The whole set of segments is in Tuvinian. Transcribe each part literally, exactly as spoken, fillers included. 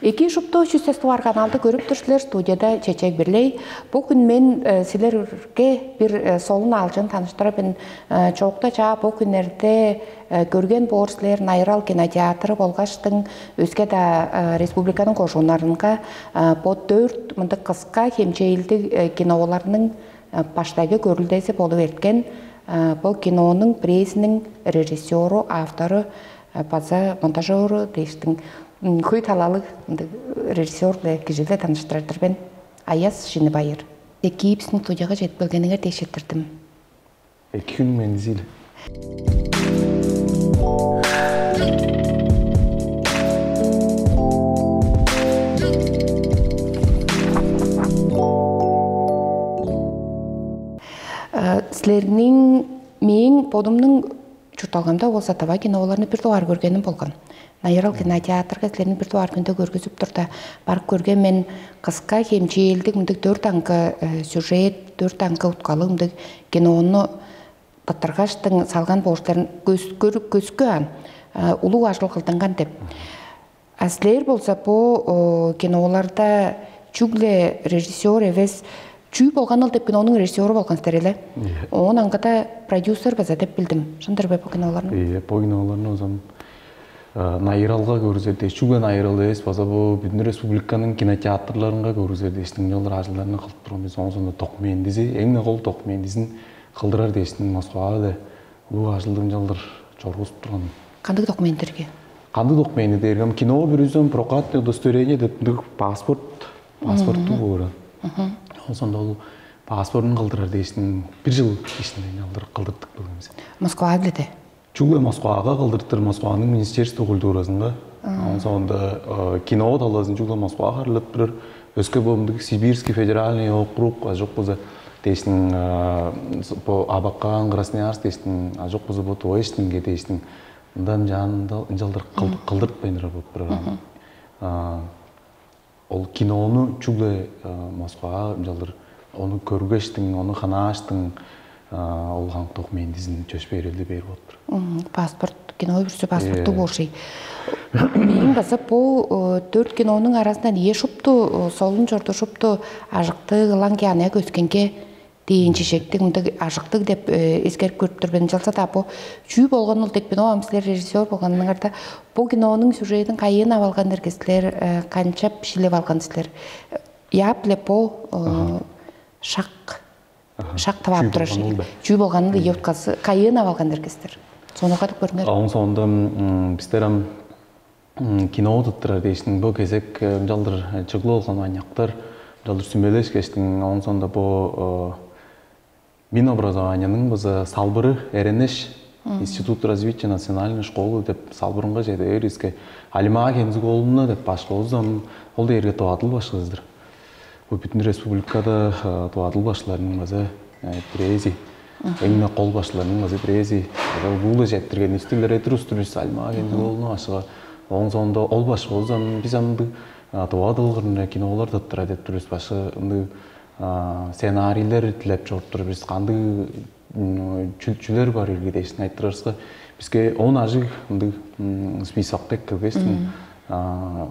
Эки шупту чүс сес дугаар каналды көрүп тур силер, студияда Чечек Бирлей. Бу күн мен э, силерге бир э, солун аалчын таныштырабын. Э, Чоокта чаа бу күннерде э, көрген боор силер, Найырал кинотеатры болгаштың өске-даа э, республиканың кожууннарынга э, бо дөрт мындык кыска хемчээлдиг э, киноларның э, баштайгы көрүлдези болуп эрткен. Э, Бу кинонуң бирээзиниң режиссеру, автору э, база монтажеру дээштиң м, хөй талалыг ындыг режиссер-биле, кижи-биле таныштырар-дыр мен. Аяс Шини-Байыр. Экиипсиң студияга чедип келгениңер дээш четтирдим. Эки хүн мендизил. Э, Силерниң мээң бодумнуң чуртталгамда болза, давай киноларны бир дугаар көргеним болган. Найырал кинотеатрга силерниң бир дугаар күндө көргүзүп турда, барып көрген мен. Кыска хемчээлдиг мындыг дөрт аңгы э, сюжет, дөрт аңгы уткалыг мындыг кинону тыттыргаштың салган бооштарын көскү аан, э, улуг ажыл кылдынган деп. А силер болза бу киноларда чүгле режиссер эвес, «Чүү болганыл» деп кинонуң режиссеру болган силер эле. Оон аңгыда продюсер база деп билдим. Шындыр бе бу киноларның? Ийе, бу киноларны озам Найыралга көрүзер дээш, чүгле Найырал эвес, база бу бүдүн республиканың кинотеатрларынга көрүзер дээш, ынчалдыр ажылдарны кылып турган бис. Оон соонда документизи, эң кол документизин кылдырар дээш, Москвага да улуг ажылдыг ынчалдыр чоргузуп турган. Кандыг документтерге? Кандыг документи дээрге, кино бүрүзүн прокатное удостоверение деп, ындыг паспорт, паспорттуу боор. Оон соонда ол паспортун кылдырар дээш, бир чыл ишинде ынчалдыр кылдырдык болган бис. Москвага биледи. Чүгле Москвага кылдыртыр, Москваның Министерство культуразынга. Оон соонда э, кино талазын чүгле Москвага харылап турар. Өске бомдук Сибирский федеральный округ, а жок болза дээштиң э, бу Абакан, Красноярск дээштиң, а жок болза бу Тываштиңге дээштиң. Мындан жанында ынчалдыр кыл- кылдыртпайн турар болуп турар. А, Ол кинону чүгле э, Москвага ынчалдыр, ону көргештиң, ону ханааштың, э, ол ханк документизин чөпшээрелди бээр болуптур. Паспорт, кино бүрүзү паспорттуг болуший. Мээң база бу э, дөрт кинонуң аразындан ие шупту э, солун чорду, шупту ажыктыг, ылаңгыя аныяк өскенге дээн чижектиг, мындыг ажыктыг деп э, эскерип көрүп тур мен. Ынчалза-даа бу «Чүү болганыл» деп кино, ам силер режиссер болганыңарда, бу кинонуң сюжедин кайыын ап алган ирги силер, э, канчап шилип алган силер? Яап-ле бо э, шак, шак таваап турар шеге. «Чүү болганыл» ие уткасы кайыын ап алган ирги силер? Сонургадып көрүңер. Оон соонда м, бистер ам м, кино тыттырар дээштиң, бу кезек э, ынчалдыр э, чыглып алган аныяктар ынчалдыр сүмелешкештиң, оон соонда бу э, Минобразованиянын база салбыры эренеш, Институт развития национальной школы деп салбырынга чеде бээриске, Алимаа Кензиг-ооловна деп башкывыс ам ол дээрге дывадыл башкызы-дыр. Бу бүтүн республикада э, дывадыл башкыларының база э, бирээзи, эң-не кол башкыларының база бирээзи. Улуу-ла четтирген истилер этир устур бис Алимаа Кензиг-ооловна башкыга. Оон соонда ол башкывыс ам, бис ам ындыг э, дывадыл кырында кинолар тыттыра деп тур бис, башкы ындыг а, сценарийлер дилеп чоруп тур бис. Кандыг м, чүл- чүлер бар ирги дээшин айтырарыска, биске он ажыг ындыг м, списокта эккелгештиң, а,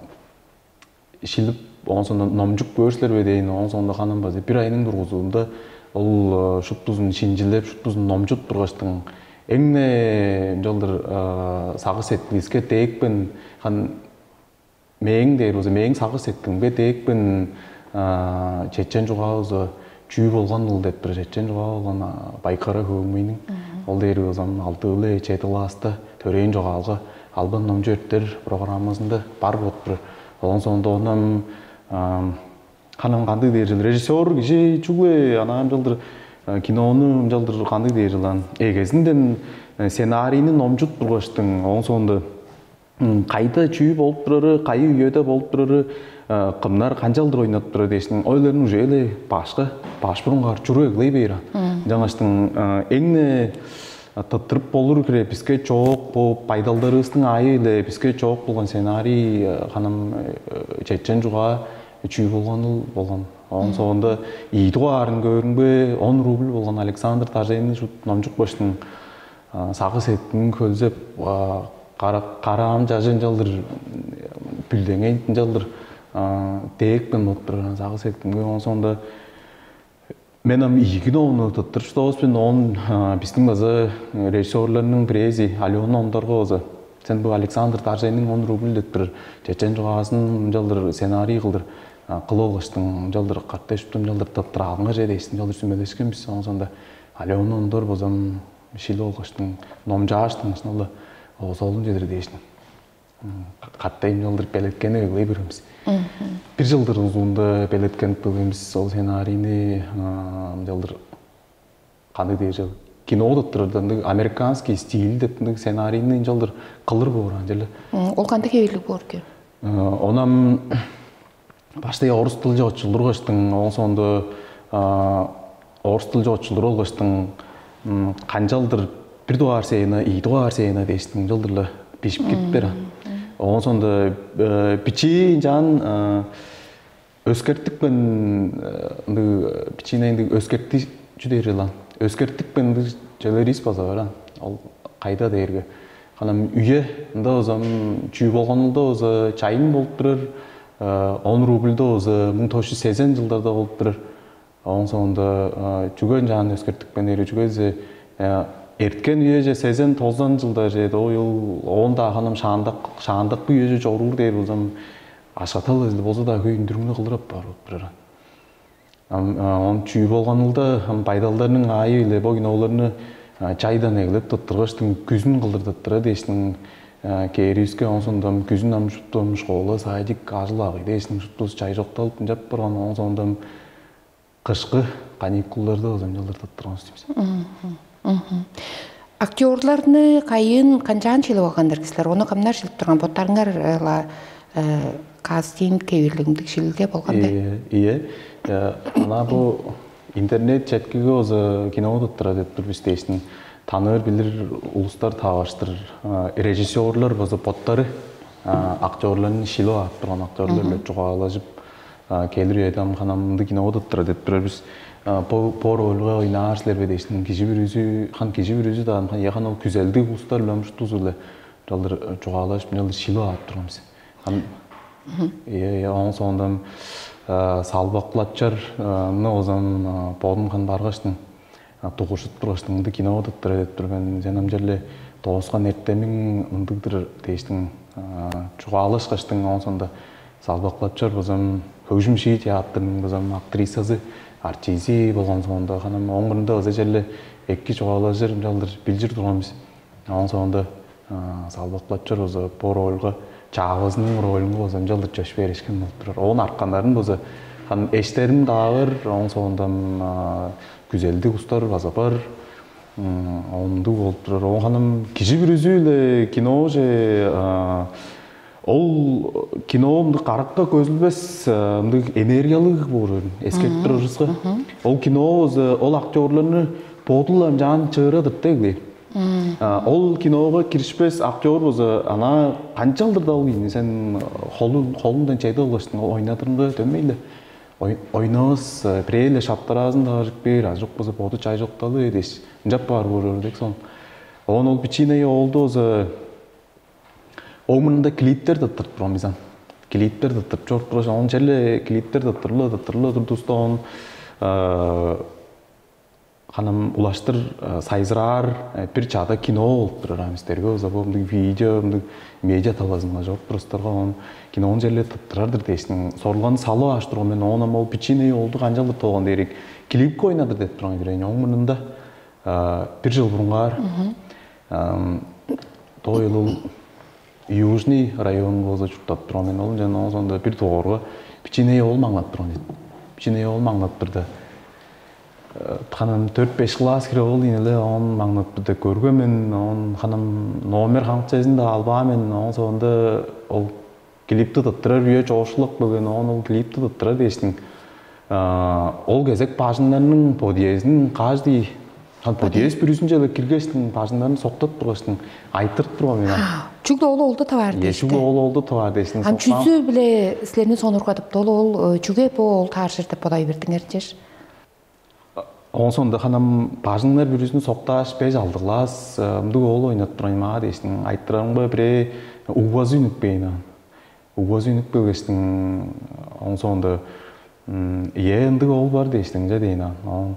шилип, оон соонда номчуп көөр силер бе дээн, оон соонда ханам база бир айның дургузунда ол а, шуптузун шинчилеп, шуптузун номчуп тургаштың, эң-не ынчалдыр а, сагыш сеткилиске дээкпен, хан мээң дээр болза, мээң сагыш сеткилимге дээкпин а, чечен чугаавызы «Чүү болган ол» деп бир чечен чугаа болган а, Байкара Хөөңмейниң. Ол дээр болза ам алты-ла, чеди класста төрээн чогаалга албан номчу эртер программазында бар болуп турар. Оон соонда ону ам а, ханам кандыг дээр чыл, режиссер кижи чүгле анаан чылдыр а, кинону ынчалдыр кандыг дээр чыл аан, эгезинден э, сценарийни номчут тургаштың, оон соонда м, кайда чүү болуп турары, кайы үеде болуп турары, э, кымнар канчалдыр ойнап турар дээштиң, ойларын уже эле башка, баш бурунгаар чуруп эгелей бээр. Жаңаштың э, эң-не тыттырып болур хире биске чоок, бо байдалдарывыстың аайы-биле биске чоок болган сценарий э, ханам э, чечен чугаа чүү болгонул болгон. Оон соонда ийи дугаарын көөрүңбе, он рубль болгон Александр Тажейни шут номчук баштың сагы сеткиң хөлзеп, а, караам чажы ынчалдыр, бүлдеңейин ынчалдыр дээкпин болуп турар сагыш сеткимге. Оон соонда мен ам ийигин ону тыттырыштывыс мен оон, биздин база режиссерлерниң бирээзи Алена Ондорго база, сен бу Александр Даржайның он рубль деп бир чечен чугаазын ынчалдыр сценарий кылдыр кылып алгаштың, ынчалдыр каттай шупту ынчалдыр тыттырааыңар же дээштин ынчалдыр сүмелешкен бис. Оон соонда Алена Ондор базам шилип алгаштың, номчааштың шыналы оозолун чедир дээштин. Каттай ынчалдыр белеткени ыглай беремис. Бир жылдыр узунда белеткенип келгенбиз ол сценарийни. Ынчалдыр кандыг дээр чыл, кино деп турарда ындыг американский стиль деп ындыг сценарийни ынчалдыр кылыр боор анча эле. Ол кандай хевирлиг боор экен? Онам баштай орус тылче очулдургаштың, оон соонда орус тылче очулдуруп алгаштың, канчалдыр бир дугаар сцена, ийи дугаар сцена дээштиң ынчалдыр-ла бижип кириптер. Оон соонда бичии ынчаан өскертипкен, ындыг бичииней ындыг өскерти чү дээр ылаан, өскертипкен ындыг чөлерис база бар. Ол кайда дээрге, канам үе ында озам чүү болгонунда оза чайын болуп турар, он рубльда оза муң тос жүз сезен жылдарда болуп турар. Оон соонда чүге ынчаан өскертипкен дээрге, чүге дизе эрткен үеже сезен тозан жылдар же доюл оон-даа ханам шаандак шаандакы үеже чоруур дээр болзам, ашкатал эзил болза-даа хөй үндүрүңнү кылдырап бар болуп турар. Ам он чүү болгонунда ам байдалдарның аайы-биле бо кинолорну чайдан эглеп тыттыргаштың күзүн кылдыр тыттыра дээштиң кээривиске, оон сондам күзүн ам шупту ам школа, садик, ажыл-агый дээштиң шуптувус чай чокталып ынчап барган, оон сондам кышкы каникулдарда озамчалдыр тыттырган устубуз. Актерларны кайын канчаан чыылып алгандар силер? Ону камнар чыылып турган боттарыңар-ла кастинг кевирлигиндиг шилде болгандай. Ие, ие. Ана бу интернет четкиги оза кино тыттыра деп тур бис дээштин таныыр билир улустар таваштыр, режиссерлор база боттары актерларны шилип ап турган актерлар-биле чугаалажып келир үеде ам ханам ындыг кино тыттыра деп турар бис. Бо рольга ойнаар силербе дээштин кижи бүрүзү, хан кижи бүрүзү-даа хан я хан ол күзелдиг улустар-биле ам шуптузу-биле ынчалдыр чугаалажып ынчалдыр шилип ап турган бис. Ам ие, ие, оон соондан салбакылачарны озам бодум хан баргаштын дугуржуп тургаштың ындыг кино тыттыра деп тур мен. Сен ам черле дооскан эртемиң ындыг-дыр дээштиң чугаалашкаштың, оон соонда салбакылачар базам хөгжүм шии театрының базам актрисазы, артизи болгон соонда ханам оң мурнунда база черле эки чугаалажыр ынчалдыр билчир турган бис. Оон соонда салбакылачар база бо рольга чаагызының ролюнга база ынчалдыр чөпшүп беришкен болуп турар. Оон артканнарын база ханам эштерим даавар, оон соондан күзелдиг устар база бар. Ондуг болуп турар. Оон ханам кижи бүрүзү-ле киноже ол кино мындыг каракка көзүлбес, мындыг энергиялыг боор эскертип турарывыска. Ол кино база ол актерларны бодул ынчаан чыырадыр дегли. Ол киного киришпес актер база ана канчалдыр да ол кийини сен холу холундан чеди кылыштың ойнадырынга дөмей-ле ойнавыс бирээ-ле шаптараазын таваржып бээр, а чок болза боду чай чокталы дээш ынчап баар боор дег сон. Оон ол бичииней оолду база оң мурнунда клиптер тыттырып турган бизан. Клиптер тыттырып чоруп тургаш, оон черле клиптер тыттырыла тыттырыла турдувуста оон ханам улаштыр сайзыраар бир чада кино болуп турар амистерге база бо мындыг видео мындыг медиа талазынга чоруп турустарга оон кинону черле тыттырар-дыр дээштиң сорулганы салып аш турган мен. Оон ам ол бичиний оолду канчалдыр тооган дээрик клипке ойнадыр деп турган кирейин оң мурнунда бир жыл бурунгаар тойлул Южный район болза чурттап турган мен ол жана оон соонда бир доорго бичиний ол маңнап турган эди. Бичиний ол маңнап турда ханам төрт беш класс кире ол ийин эле оон маңнап турда көргөн мен оон ханам номер хаңчезин да албаан мен оон соонда ол клипти тыттырар үе чоокшулап келген оон ол клипти тыттырар дээштиң ол кезек бажыңнарның подъездин каждый подъезд бүрүзүнче эле киргештиң бажыңнарын соктоп тургаштың айтырып турган мен. Чүгле ол олду таваар дээшти. Чүгле ол олду таваар дээштиң. Ам чүзү биле силерни сонургадып долу ол чүге бо ол тааржыр деп бодай бердиңер чеш? Оон соонда ханам бажыңнар бүрүзүн соктааш, беш алды класс ындыг оол ойнап турган маа дээштиң, айтырарымга бирээ угбазы үнүп кээйн аан. Угбазы үнүп келгештиң, оон соонда, «Ийе, ындыг оол бар» дээштиң, ынча дээн аан. Оон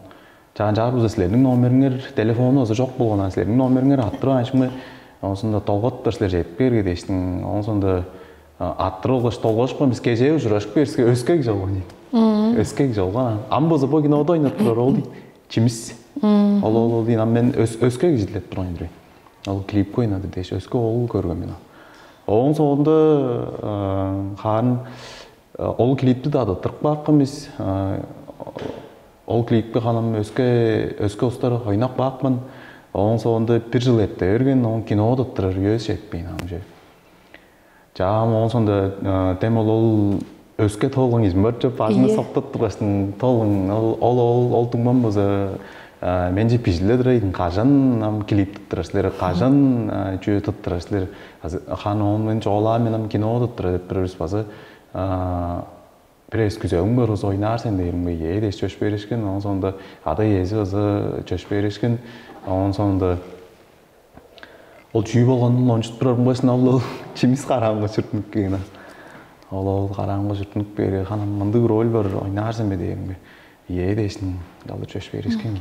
чаан чаар болза, силерниң номериңер, телефону база чок болган аан, силерниң номериңер аттырып аанчымга, оон соонда долготтар силер чедип кээрге дээштиң, оон соонда аттырып алгаш, долгошкан бис, кежээ ужурашып кээриске, өске кижи болган ийин. Өске кижи болган аан. Ам болза бо кинодо ойнап турар ол дейн. Чимис. Ол ол ол дейн. Ам мен өске кижи дилеп турган ийин. Ол клипке ойнады дээш, өске ол көргөн мен. Ооң соонда хаан ол клипти да тырып каапкан бис. Ол клипке ханам өске өске устар ойнап каапкан. Ооң соонда бир жыл эрте берген, оон кино туттурар үевис четпейн ам же. Чаам оон соонда дем ол ол өске тоолган кижим бар чоп, бажыңы соктап тургаштың тоолган ол ол ол ол дуңмам база менче бижиле турайдың, кажан ам клип туттурар силер, кажан чүве туттурар силер? Ханы оон мен чоолаа мен ам кино туттура деп турар бис база. Бир эвес күзелиң бар болза, ойнаар сен дээримге, ээ дээш чөпшээрешкен. Оон соонда ада иези база чөпшээрешкен. Оон соонда ол чүү болгонун ончуп турарым кыйын, ол чимис караамга чуртунуп кээна. Ол ол караамга чуртунуп бээрге, ханам мындыг роль бар, ойнаар сен бе дээримге, ээ дээшин алыр чөпшээрешкен.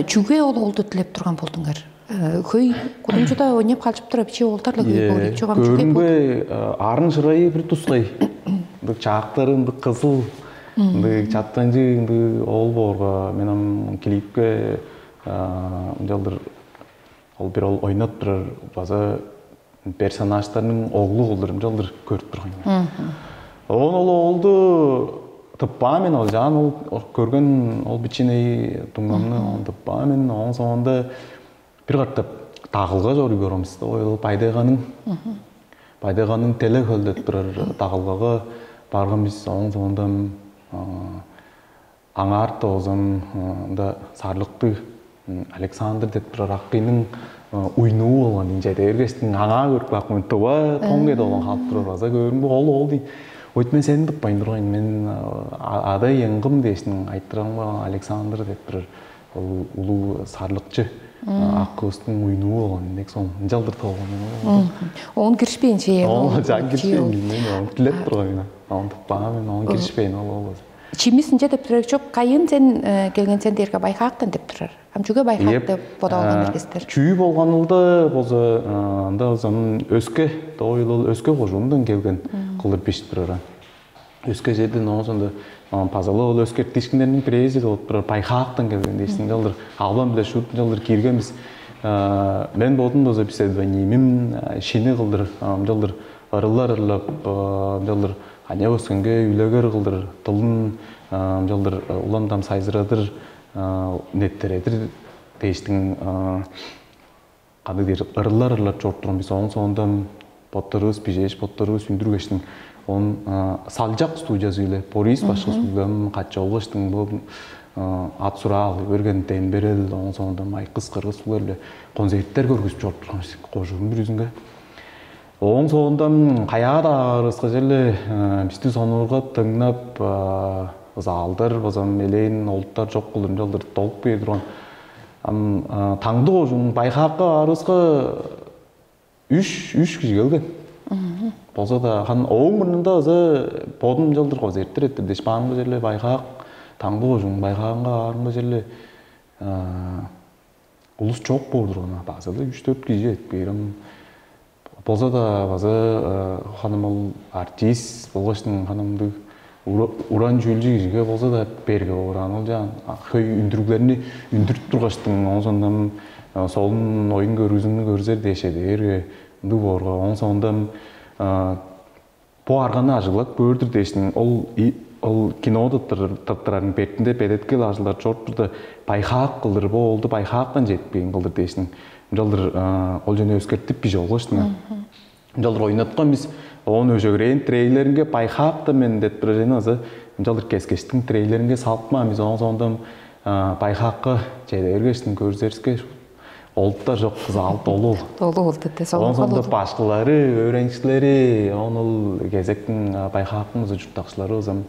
Чүге ол оолду дилеп турган болдуңар? Хөй кудумчуда ойнап калчып тура, бичи оолдар-ла хөй боор чугам, чүге бо? Көрүнгөй арын шырайы бир тускай. Ындыг чаактары ындыг кызыл, ындыг чаптанчыг ындыг оол боорга, мен ам клипке ынчалдыр ол бир ол ойнап турар база персонажтарның оглу кылдыр ынчалдыр көрүп турган. Оон ол оолду тыппаан мен, ол жаан ол көрген ол бичиней дуңмамны оон тыппаан мен. Оон соонда бир катап дагылга чоруй көргенбиз да, ол Байдайганың Байдайганың деле хөлдеп турар дагылгага барган бис. Оон соонда аңаар доозам ында сарлыктыг Александр деп турар акыйның уйнуу болган, инче дээргештиң аңаа көрүп каапкан, тыва тоң кеде болган халып турар база көрүңбү, ол ол дейн. Ойт мен сени тыппайн турган, мен ада ыянгым дээшин айтыраңма, Александр деп турар ол улуу сарлыкчы акывыстың уйнуу болган, инек соң ынчалдыр тооган. Оон киришпейн чээ. Оон жан киришпейн, мен оон дилеп турган мен. Оон тыппаан мен, оон киришпейн ол ол. Чимис ынча деп турар чоп, кайын сен келген сен дээрге байхаактан деп турар. Ам чүге байхаак деп бодалган эргестер? Чүү болган ылда болза, анда болза өске доойул ол өске кожуундан келген кылдыр бишип турар. Өске жерден оон соонда базалы ол өскертиишкиннерниң бирээзи болуп турар, байхаактан келген дээшсиң, ынчалдыр албан биле шуут ынчалдыр кииргенбиз. Мен бодум болза псевдонимим шини кылдыр ынчалдыр ырылар ырлап, ынчалдыр аня өскенге үлегер кылдыр, дылын ынчалдыр улам-дам сайзырадыр, нептередир дээштиң, кандыг дээр, ырылар ырлап чоруп турган бис. Оон соонда боттарывыс бижээш, боттарывыс үндүргештиң, оон Салчак студиязы-биле Борис башкы суглам каччы олгаштың бо ат-сураа алый берген, демберел, оон соонда майкыс, кыргыз суглар-биле концерттер көргүзүп чоруп турган бис кожуун бүрүзүнге. Ооң соондан каяа-даа аарыыска черле бисти сонуургап, дыңнап, заалдар база элээн олуттар чок кылдыр ынчалдыр долуп кээр турган. Ам таңды кожуң байхаакка аарыыска үш үш кижи келген. Болза-даа хан ооң мурнунда база бодум ынчалдыр концерттер эрттир дээш баарымга черле байхаак, таңды кожуң байхаагынга аарымга черле улус чок боор турган, база-ла үш-дөрт кижи эртип кээрим. Болза-даа база ханым ол артист болгаштың ханымдыг уран чүүлчү кижиге болза-даа берге боор аан, ол жаан хөй үндүрүглерни үндүрүп тургаштың, оон сондам солун оюн көргүзүмнү көрүзер дээш эдээрге ындыг боорга, оон сондам бо арганы ажыглап көөр-дүр дээштиң, ол ол киноду тырттырарың бертинде бедеткел ажылдар чоруп турда, байхаак кылдыр, бо оолду байхаактан чедип кээн кылдыр дээштиң. Ынчалдыр ол жөне өскертип бижип алгаш, ынчалдыр ойнаткан бис. Оон өжегрээн трейлеринге байхаакта мен деп турар эни азы ынчалдыр кескештиң трейлеринге салыпмаан бис. Оон соондан байхаакка чеде бергештиң көрүзериске, олуттар чок, зал долу. Долу болду эте. Оон соонда башкылары, өөреникчилери, оон ол кезектиң байхаактың узу чурттакчылары узам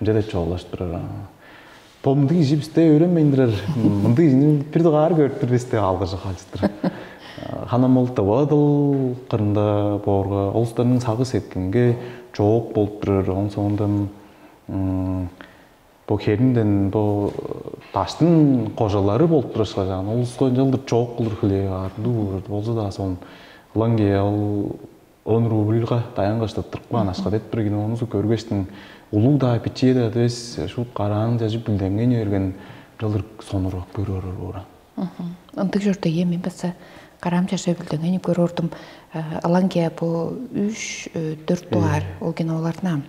ынча деп чугаалашып турар. Бо мындыг кижи бисте өөренмейн турар. Мындыг кижини бир дугаар көрүп тур бисте алгыжы халчыттыр. Ханам ол дывадыл кырында боорга, олустарның сагы сеткинге жоок болуп турар. Оң соондан бо херинден бо даштын кожалары болуп турашка жаан, олуска ынчалдыр жоок кылыр хүлээ аар. Ындыг болза-даа соон ылаңгыя ол он рубльга даянгаш тыттырып каан ашка деп тур кинонузу көргештиң, улуг-даа бичээ-даа эвес, шуут караан чажып билдеңгени берген, ынчалдыр сонуруп көрүп орар бооран. Ындыг чорда ийе, мен база караам чаржа билдеңгени көрүп ордум. Ылаңгыя бу үч дөрт дугаар ол киноларны.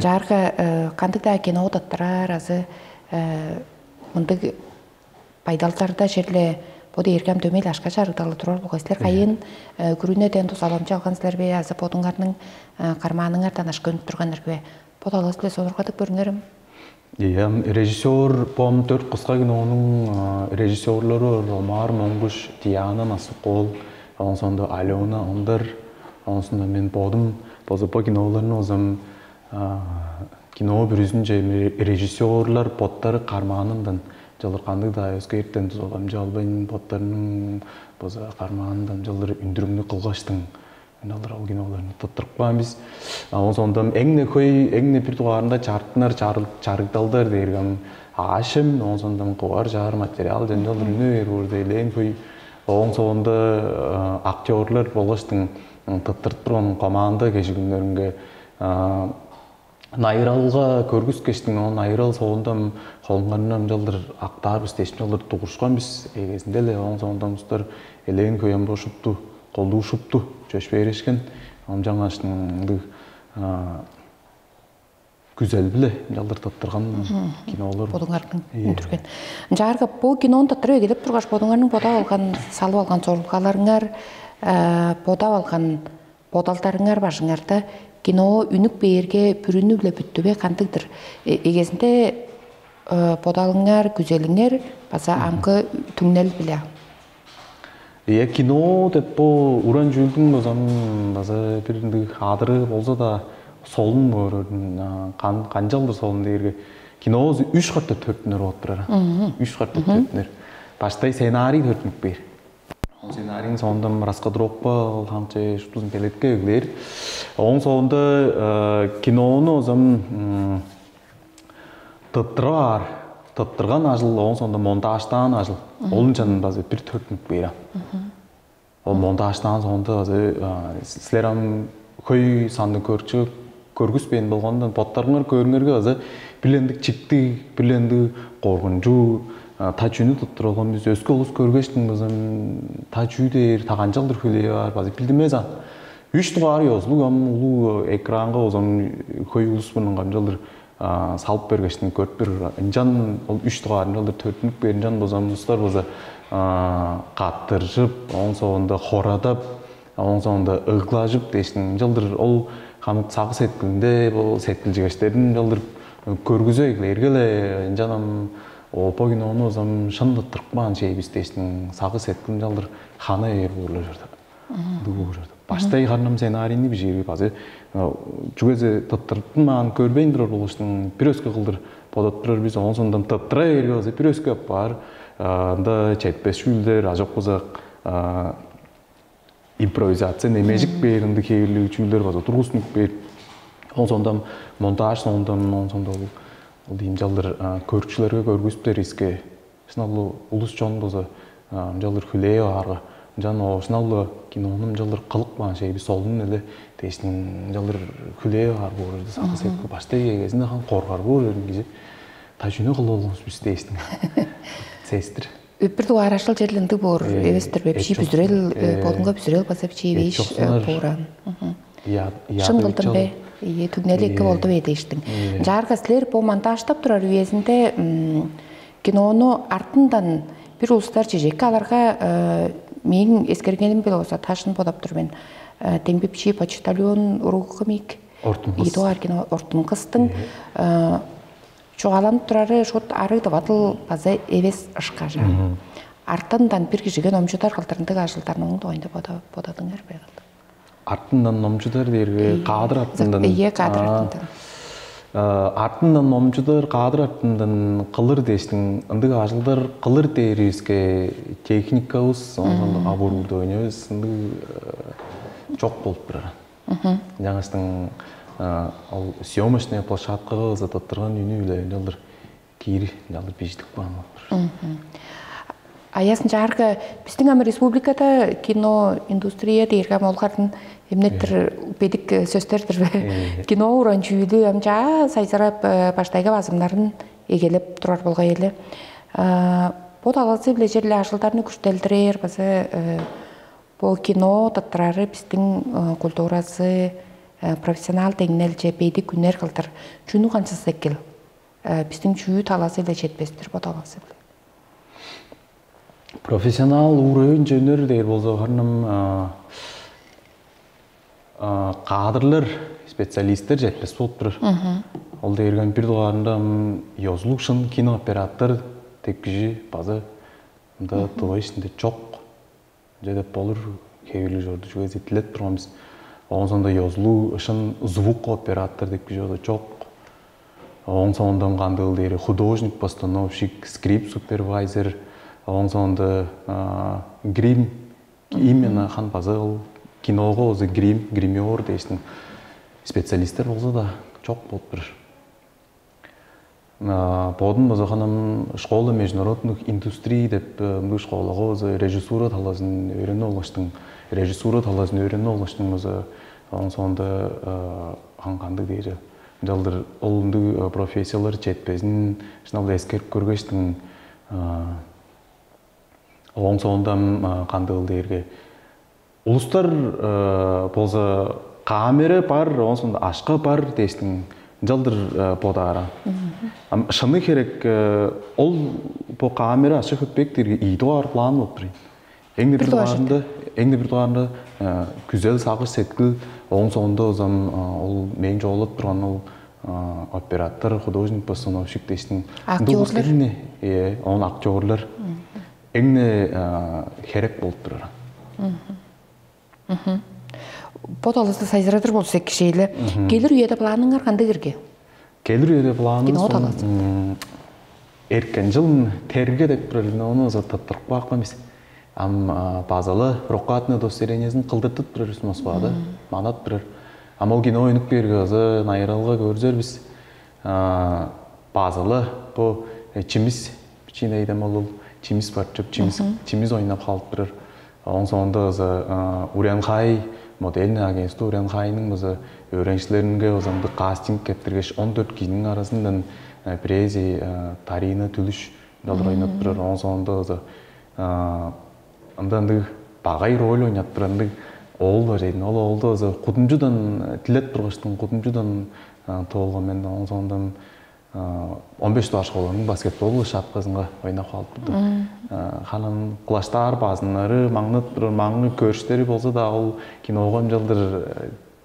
Жаарга кандыг-даа кино тыттырар азы мындыг байдалдарда черле бо дээрге ам дөмей ашка чарыгдалы турар болгай. Силер кайын күрүнеден дузаламчы алган силер бе азы бодуңарның кармааныңардан ашка үнүп турганнар бе? Бо талас биле сонургадып көрүңерем. Ийе, режиссер бом төрт кыска кинонуң режиссерлары бар. Омар Монгуш, Диана Насыкол, оон соонда Алена Ондар, оон соонда мен бодум база бо киноларны озам кино бүрүзүнче режиссерлар боттары кармаанындан жалыр кандыг-даа өскээртен дузаламчы албайн боттарының база кармаанындан жалыр үндүрүмнү кылгаштың. Ынчалдыр ол киноларны тыттырып каан бис. Оон сондон эң-не хөй, эң-не бир дугаарында чартынар чарыгдалдар дээрге ам аашым, оон сондон кывар чаар материал жанчалдыр үнү бээр боор дейлээн хөй. Оон соонда актерлар болгаштың тыттырып турган команда кежигүннеринге найыралга көргүскештиң, оон найырал соонда холуңарны ынчалдыр актаар бис дээш ынчалдыр дугурушкан бис. Эгезинде-ле оон соонда устар элээн хөй амбо шупту, колдуу шупту чөпшээрешкен, ам чаңгаш ындыг күзел-биле ынчалдыр тыттырган кинолар. Бодуңарның үндүрген. Ынчаарга бу кинону тыттырып эгелеп тургаш, бодуңарның бодап алган, салып алган сорулгаларыңар, бодап алган бодалдарыңар бажыңарда кино үнүп бээрге бүрүнү-биле бүттүбе кандыгдыр? Эгезинде бодалыңар, күзелиңер база амгы түңнел-биле. Ийе, кино деп бо уран чүүлдүң базам база бир ындыг адыры болза-даа солун боор. Канчалдыр солун дээрге киновус үч катта төрүттүнөр болуп турар. Үч катта төрүттүнөр. Баштай сценарий төрүттүнүп бээр. Ол сценарийниң соонда раскадровка ол хамче шуптузун белетке өглээр. Ооң соонда кинону озам тыттырып аар, тыттырган ажыл, ооң соонда монтажтаан ажыл. Ол ынчан база бир төрүттүнүп бээр. Ол монтажтаан соонда база силер ам хөй санныг көрчү көргүспээн болгондан боттарыңар көрүңерге база бир ындыг чиктиг, бир ындыг коргунчу та чүнү тыттыр болгон бис өскө улус көргештиң база та чүү дээр, та канчалдыр хүлээ баар база билдимес ан. Үч дугаар ёзулуг ам улуг экранга озам хөй улус мурнунга ынчалдыр салып бергештиң көрүп тур. Ынчан ол үч дугаар ынчалдыр төрүттүнүп бээр, ынчан база улустар база каттыржып, ооң соонда хорадап, ооң соонда ыглажып дээштиң ынчалдыр ол хамык сагы сеткилинде бо сеткилчигештерин ынчалдыр көргүзө эгелээрге-ле ынчан ам опа кинону озам шын тыртпаан чей бис дээштиң сагы сеткил ынчалдыр хана ээр буурлар чорду. Ындыг буур чорду. Баштай харным сценарийни бижиирги база чүгезе тыттыртынмаан көрбейн турар болуштуң бир өскө кылдыр бодоп турар бис. Оон сондон тыттыра бээрге база бир өскө апаар. Ында четпес чүүлдер ажок база импровизация немежик бээр ындыг хээрлиг чүүлдер база тургустунуп бээр. Ол сондон монтаж сондон ол сондон ол дийимчалдыр көрүүчүлерге көргүзүптер иске шынап улус чон база ынчалдыр хүлээп аарга ынчан оошуналла кинону ынчалдыр кылып каан шей бис олун эле дээшин ынчалдыр хүлээп аар боор сакы сетки баштай эгезинде хан коргар боор эрин кижи та чүнү кылып алганбыз бис дээштиң сестир. Бир дугаар ашыл черле ындыг боор эвестир бе? Бичии бүзүрел бодунга бүзүрел база бичии бээш бооран. Шын кылдым бе? Ийе, түңнели эки болду бе дээштиң. Жаарга силер бу монтаждап турар үезинде кинону артындан бир улустар чижекке аларга мээң эскергеним биле болза ташын бодап тур мен. Демги бичии почтальон уругу кымик? Ортун кыс. Ийи дугаар кино ортун кыстың чугааланып турары шут арыг дывадыл база эвес ышкажа. Артындан бир кижиге номчудар кылдырындыг ажылдарның дугайында бодадыңар бе? Артындан номчудар дээрге каадыр артындан. Ийе, каадыр артындан. Артындан номчудар, кадыр артындан кылыр дээштиң, ындыг ажылдар кылыр дээривиске техникабыс, оон оборудованиебиз ындыг чок болуп турар. Жаңаштың ол съемочная площадкага ызататтырган үнү-биле ынчалдыр киир ынчалдыр бижидип каан болуп турар. Аясын чаарга, биздин ам республикада кино индустрия дээрге ам ол кардын эмнеттир бедик сөстөрдүр бе? Кино уран чүүлү ам чаа сайзырап, баштайгы базымнарын эгелеп турар болгай эле. Бо талазы биле черле ажылдарны күштелдирээр база бо кино таттырары биздин культуразы профессионал деңнелче бедик үнер кылдыр чүнү канчыс экил? Биздин чүү талазы эле четпестир бо талазы эле. Профессионал уровень жөнөр дээр болза, харным кадрлар, специалисттер жетпес болуп турар. Ол дээрген бир дугаарында ёзулуг шын кинооператор деп кижи база мында тыва ишинде чок. Ынча деп болур, хевирлиг чорду чүвези дилеп турганбыз. Оон соонда ёзулуг шын звук оператор деп кижи чок. Оон соондан кандыыл дээри художник, постановщик, скрипт супервайзер, оон соонда грим, именно хан база ол киного озу грим, гример дээштин специалисттер болза да чок болуп тур. Бодум база ханам школа международных индустрий деп мындыг школага база режиссура талазын өөрүнүп алгаштың, режиссура талазын өөрүнүп алгаштың база оң соонда ан кандыг дээри ынчалдыр ол ындыг профессиялар четпезин шынал эскерип көргештиң. Оң соонда кандыыл дээрге улустар болза камера бар, оон соонда ашка бар дээштиң ынчалдыр бодааран. Ам шыны херек ол бо камера ашка хөппек дээрге ийи дугаар план болуп тур. Эң бир дугаарында, эң бир дугаарында күзел сагыш сеткил, оң соонда озам ол мээң жоолап турган ол оператор, художник, постановщик дээштиң актерлар. Эң, э, он актерлар эң херек болуп турар. Бо талызды сайзырадыр болза кишейле. Келир үеде планыңар кандай кирген? Келир үеде планыңыз Кино талазы. Эркен жыл терге деп турар, ону тыттырып каапкан биз. Ам базалы рукатный удостоверениесин кылдыртып турар биз Москвада. Манат турар. Ам ол кино өнүк берге азы найыралга көрүзер биз. Базалы бу чимис, бичиин эйдем ол чимис бар чып, чимис чимис ойнап халып турар. Оң соонда база Урянхай, модельный агентство Урянхайның база өөреникчилеринге база ындыг кастинг кептиргеш, он дөрт кижиниң аразындан бирээзи Тарина Түлүш ынчалдыр ойноп турар. Оң соонда база ында ындыг багай роль ойноп турар ындыг оол бар эдин. Ол оолду база кудумчудан дилеп тургаштың кудумчудан тоолган мен. Оң соондан он беш дугаар школаның баскетбол шапказынга ойнап халып турду. Ханан кылаштаар базыннары, маңнат турар маңгы көрүштери болза да ол киного ынчалдыр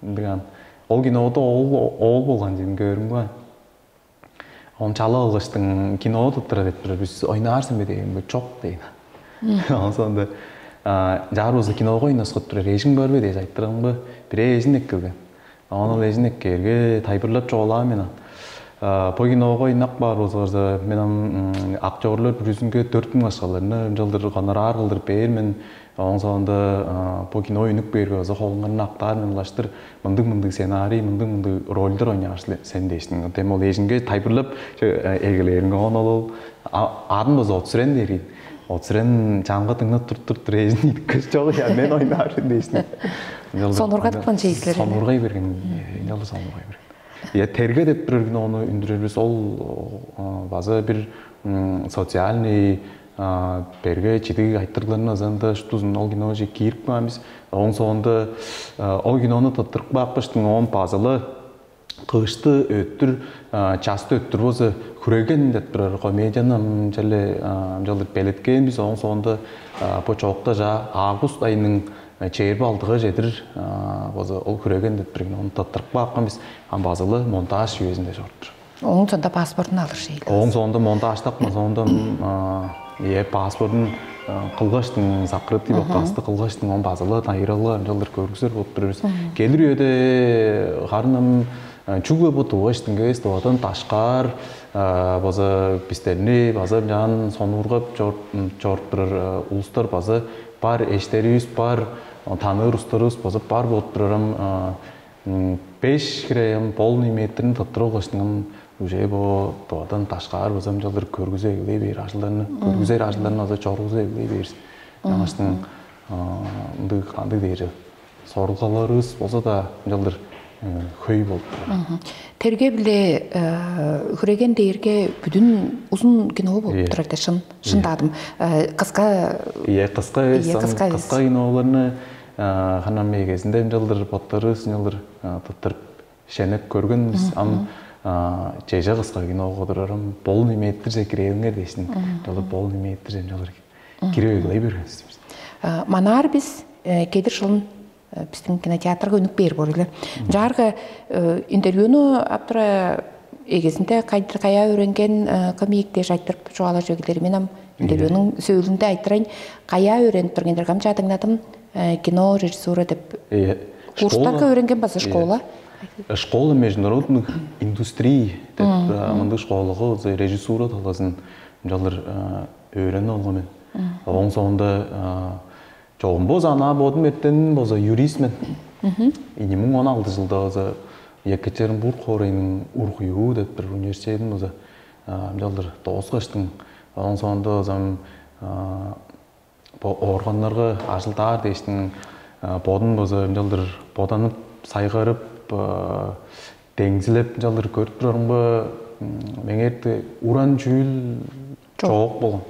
ындыган. Ол кинодо ол ол болган жин көрүм ба. Он чала алгыштың кино туттура деп турар. Бис ойнаар сен бе деген бе? Чок дейн. Ансаанда жаар болза киного ойнаскып турар. Эжиң бар бе дээш айттырам ба? Бирээ эжин эккелген. Оон ол эжин эккээрге тайбырлап чугаалаан мен. Бо киного ынак баар болзуңарза, мен ам актерлар бүрүзүнге дөрт муң акшаларны ынчалдыр гонорар кылдырып бээр мен. Оон соонда бо кино үнүп бээрге база холуңарны актаар мен улаштыр мындыг мындыг сценарий, мындыг мындыг рольдер ойнаар сен дээштиң. Дем ол эжинге тайбырлап эгелээринге оон ол арын база отсурен дээрин. Отсурен чаңга дыңнап туруп туруп тур эжин идиккеш чогу я мен ойнаар сен дээштиң. Сонургатпын чейислер. Сонургай берген. Ынчалды сонургай берген. Я терге деп турар кинону үндүрербиз ол база бир социальный берге чидиг айтырыгларны ызанда штузун ол кино же киирип каан биз. Оң соонда ол кинону тыттырып каапкаштың оон базылы кыышты өттүр часты өттүр болза хүреген деп турар комедияны ынчале ынчалдыр белеткээн биз. Оң соонда бу чоокта жаа август айының чээрби алтыга чедир база ол хүреген деп турар кинону тыттырып каапкан биз. Ам базылы монтаж жүйезинде чоруптур. Ооң соонда паспортун алыр шейле. Ооң соонда монтаждакпын соонда э паспортун кылгаштың закрытый бокасты кылгаштың он базылы найыралга ынчалдыр көргүзер болуп тур бис. Келир үеде харным Чүгле бо тывыштың эвес, тывадан дашкаар база бистерни база мынчаан сонуургап чоруп турар улустар база бар, эштеривис бар, таныыр устарывыс база бар болуп турарам. Беш хире полный метрин тыттырып алгаштың уже бо тывадан дашкаар база мынчалдыр көргүзүп эгелей бээр ажылдарны, көргүзер ажылдарны база чоргузуп эгелей бээр. Аңаштың ындыг кандыг дээр, сорулгаларывыс болза-даа ынчалдыр хөй болуп турар. Терге-биле хүреген дээрге бүдүн узун кино болуп турар да, шын шындаадым. Кыска Ие, кыска эвес, Ие, ам кыска эвес. Кыска киноларны ханам эгезинде ынчалдыр боттарывыс ынчалдыр тыттырып шенеп көргенбиз. Ам чеже кыска кино кодурарым полный метрже кирээлиңер дээшин. Ынчалдыр полный метрже ынчалдыр кирип эгелей бергенбиз. Манаар бис кедир шылын биздин кинотеатрга өнүк бээр боор эле. Жаарга интервьюну аптыра эгезинде кайдыр каяа өөренген кым ийик дээш айтырып чугаалажы келдер. Мен ам интервьюнуң сөөлүндө айтырайн, каяа өөренип турган дер кам чадыңнадым. Кино режиссура деп Э, курстарга школа, өөренген база школа. Школа международных индустрий деп мындыг школага режиссура талазын жалыр өөренип алган мен. Оң соонда чогум болза ана бодум эртенин болза юрист мен. Ийи миң он алты жылда болза Екатеринбург хоорайның УрхУ деп бир университетин болза жалыр дооскаштың. Оң соонда болзам бо органнарга ажылдаар дээштиң бодун болза ынчалдыр боданып, сайгарып, деңзилеп ынчалдыр көрүп турарымга меңерти уран чүүл чоок болган.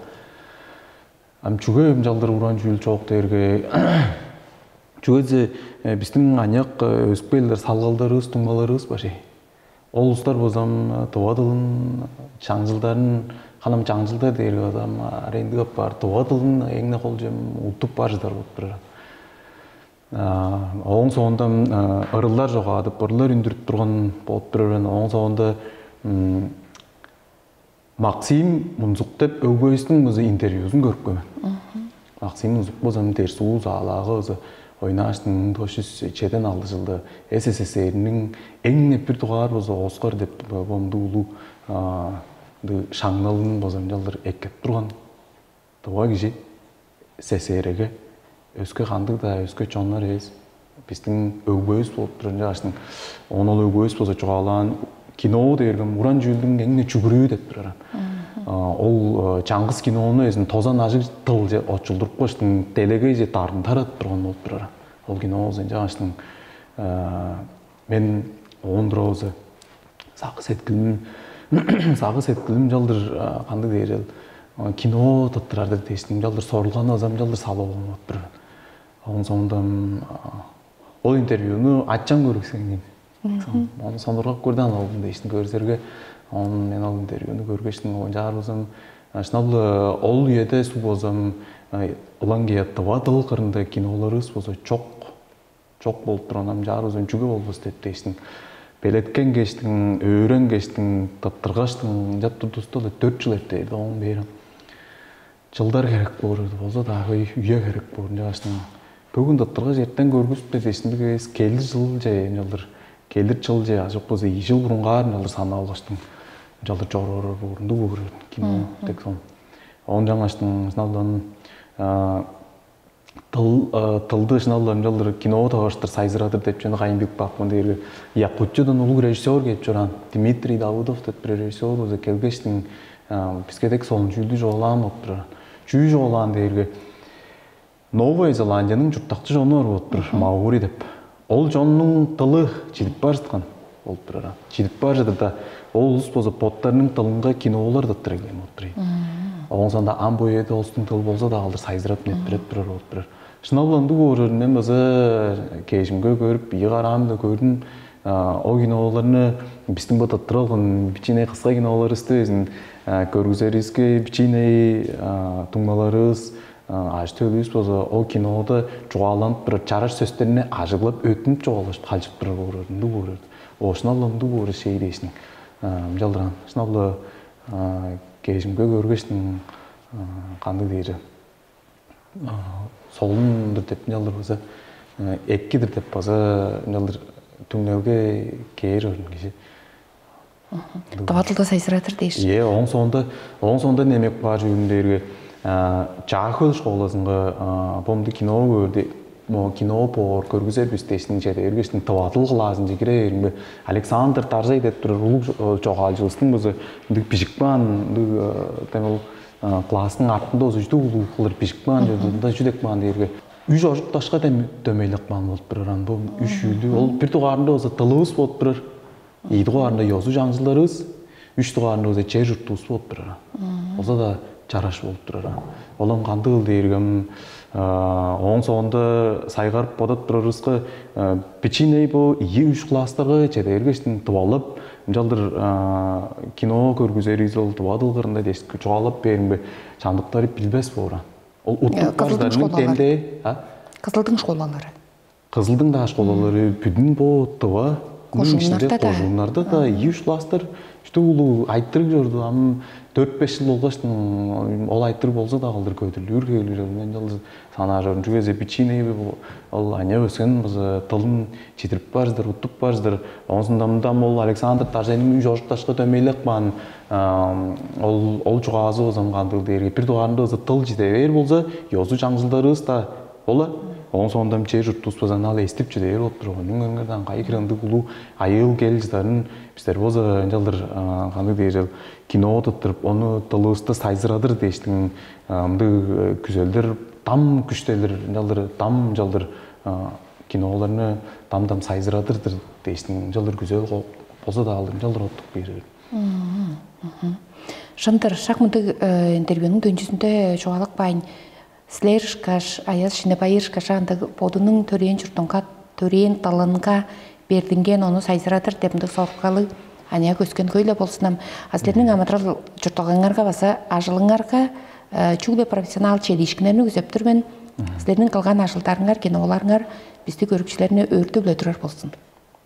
Ам чүге ынчалдыр уран чүүл чоок дээрге чүгеже биздин аныяк өскүп келдер салгалдарыбыз, дуңмаларыбыз бар. Ол улустар болзам тыва дылын чаңчылдарын ханам чаңчылдар дээрге болзам арендиг апаар тыва дылын эңне кол чем уттуп бар чыдар болуп турар. Ооң соонда ырылдар жогаадып, ырылар үндүрүп турган болуп турар мен. Ооң соонда Максим Мунзук деп өгбөстүң база интервьюзун көрүп көрмөм. Максим Мунзук база дерсуу заалаагы база ойнааштың муң тос жүз чеден алты жылда СССР-ниң эң непир дугаар база Оскар деп бомду улуу шаңналын база жалдыр эккеп турган. Тыва кижи СССР-ге өске кандыг-даа өске чоннар эвес, биздин өгбөбүс болуп турар ынчаашның. Оон ол өгбөбүс болза чугаалаан кино дээргем уран чүүлдүң эң чүгүрүү деп турар. Ол чаңгыс кинону эзин тозан ажыг тылче очулдурупкаштың делегейже дарын таратып турган болуп турар. Ол кино болза ынчаашның мен оон тура болза сагы сеткилим сагы сеткилим жалдыр кандыг дээрел кино тыттырар деп дээштим жалдыр сорулганы азам жалдыр салып алган болуп турар. Оон соонда ол интервьюну ачам көрүксеңген. Ону сондургап көрдү аны алдым дээштим көрүзерге. Оон мен ол интервьюну көргештим оон жаарыбызым шынап ол үеде суг болзам ылаңгыя тыва дыл кырында киноларыбыз болза чок чок болуп турган ам жаарыбызым чүге болбус деп дээштим. Белеткен кештиң, өөрен кештиң, тыптыргаштың ынчап турдувуста-ла төрт жыл эртээрди оон бээр. Жылдар керек боор болза дагы үе керек боор ынчагаштың. Бүгүн тыптыргаш эртен көргүзүптер дээштиндиг эвес келир жыл же ынчалдыр келир жыл же ажык болза ийи жыл бурунгаар ынчалдыр санап алгаштың ынчалдыр чоруур боор ындыг боор кино дег сон. Оон жаңаштың сыналдан тыл тылды шыналларын чалдыр кино таваштыр сайзырадыр деп чүнү кайын бик бакмын дээрге якутчудан улуг режиссер кээп чораан Дмитрий Давыдов деп бир режиссер болза келгештиң биске дег соон чүүлдү жоолаан болуп турар. Чүү жоолаан дээрге Новая Зеландияның чурттакчы жону бар болуп турар Маури деп. Ол чоннуң дылы чидип бар чыткан болуп турар. Чидип бар чыдырда ол улус болза боттарының дылынга кинолар тыттыр эглээн болуп турар. Оон соонда ам бо үеде улустуң дылы болза да алдыр сайзырап неппиреп турар болуп турар. Шынап-ла ындыг боорун мен база кежимге көрүп, ийи караамда көрдүм. Ол киноларны биздин бо тыттыралган бичине кыска киноларыбызды безин көргүзерибизге бичине дуңмаларыбыз ажы-төлүбүз болза ол кинода чугааланып турар чараш сөстерни ажыглап өтүнүп чугаалашып калчып турар боору ындыг боору. Ошуна-ла ындыг боору шей дээшиң. Ынчалдыр ан шынап-ла кежимге көргештиң кандыг дээри солун-дур деп ынчалдыр база экки-дир деп база ынчалдыр түңнелге кээр орун кижи. Дывадылды сайзыратыр дээш. Е, оң соонда оң соонда немек бар жүгүн дээрге Чаахөл школасынга бомду кино көрдү. Мо кино боор көргүзер бис дээшин чеде эргештин тывадыл клаазынче кире беримге Александр Таржай деп турар улуг чогаалчыбыстың бызы ындыг бижик баан ындыг демел класстың артында болза чүдү улуу кылыр бижик баан чордунда чүдек баан дээрге үч ожукташка дөмейлеп каан болуп турар ан бу үч чүүлдү ол бир дугаарында болза тылыбыз болуп турар ийи дугаарында ёзу жаңчылдарыбыз үч дугаарында болза чер журтубуз болуп турар ан болза да чараш болуп турар ан ол ам кандыгыл дээргем ооң соонда сайгарып бодап турарыбызга бичиний бу ийи үч класстарга чеде бергештин тып алып ынчалдыр кино көргүзерибиз ол тыва дыл кырында дээш чугаалап бээримге чамдыктары билбес боор ан ол уттуп бар Кызылдың чыдарының школалары. Демдээ а Кызылдың школалары. Кызылдың даа школалары бүдүн бо тыва Кожууннарда да. Кожууннарда да ийи үч класстар что улуу айтырыг чорду ам төрт беш жыл болгоштун ол айтырыг болза да кылдыр көдүрлүүр хевирлиг мен жалгыз санаа чордум чүге десе бичиний ол аня өскен база тылын чидирип баарзыдыр уттуп баарзыдыр оозунда мында ол Александр Таженин үч ожукташка дөмейлеп каан ол ол чугаазы болза кандыгыл дээрге бир дугаарында болза тыл чиде бээр болза ёзу чаңчылдарыбыз да бола оон соонда чер журтубузбазан ал эстип чиде бээр болуп турган үңөңерден кайы хире ындыг улуу айыыл кел чыдарын бистер болза ынчалдыр кандыг дээр кино тыттырып ону тылыбысты сайзырадыр дээштиң ындыг күзелдер дам күштелир ынчалдыр дам ынчалдыр киноларны дам дам сайзырадырдыр дээштиң ынчалдыр күзел болза да алыр ынчалдыр оттук бээр Шындыр, шак мындыг интервьюнуң төнчүзүндө чугаалап каайн, силер ышкаш, Аяс Шинебайыр ышкаш андыг бодунуң төрээн чуртунга, төрээн дылынга бердинген, ону сайзырадыр деп мындыг соруккалыг аныяк өскен хөй-ле болзунам. А силерниң амыдырал чуртталгаңарга база ажылыңарга чүгле профессионал чедиишкиннерни күзептир мен. Силерниң кылган ажылдарыңар, киноларыңар бисти көрүкчүлерни өөртүп-ле турар болзун.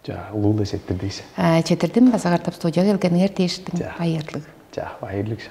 Ча, улуу-ла четтирдивис. А, четтирдим база катап студияга келгениңер дээштиң. Ча. Байырлыг. Ча, байырлыг ша.